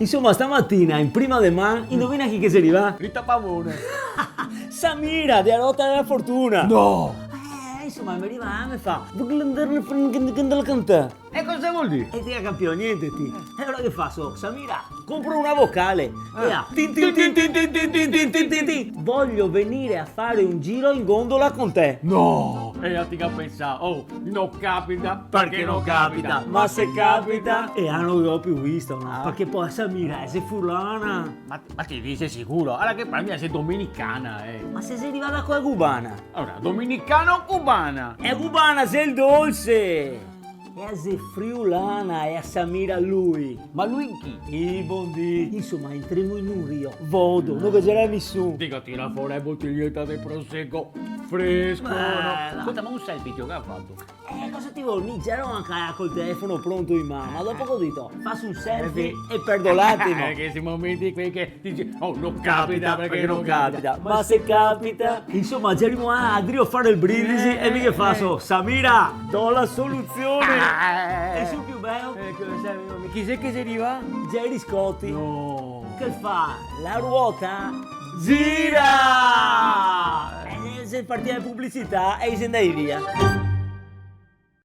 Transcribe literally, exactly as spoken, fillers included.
Insoma, stamatina, in prima de man, indovina chi che xe rivà? Rita Pavone. Samira, dea Rota dea Fortuna. No! Eh, insoma, me riva, me fa: "Cantè." E cosa vol dir? E ti ga capìo gnente, ti. E alora che faso? Samira, compro una vocale. E a: "Tin, tin, tin, tin, tin, tin, tin, tin, tin, tin, tin. Voglio venire a fare un giro in gondola con te." No! E a ti ga pensà, oh, no capita, parché no capita. Ma se capita, e a no go pì visto, no? Ah. Parché po' a Samira, eh, xe furlana. Ma, ma ti disi sicuro? Alora che par mi xe dominicana, eh. Ma se xe rivada co a cubana? Alora, dominicana o cubana? E a cubana xe el dolse! E a xe friulana, e a Samira lui. Ma lui chi? I bondì. Insoma, entremo in un rio. Vodo, no ghe gera nisun. Digo, tira fora e botiglieta de prosecco fresco, no? Bela. Scolta, ma un selfie ti lo ga fato? Eh, cosa ti vol? Mi gero anca col telefono pronto in man, ma dopo che go dito, faso un selfie e perdo l'atimo. Eh, che xe momenti quei che ti disi, oh, no capita, parché no capita. Ma se capita. Insoma, gerimo a drio fare el brindisi e mi che faso? Samira, do la soluzione. Ah, eh. E su pì beo? Eh, cosa xe, chi xe che xe rivà? Gerry Scotti. No. Che fa? La ruota gira! E xe partìa la publicità e i xe ndai via.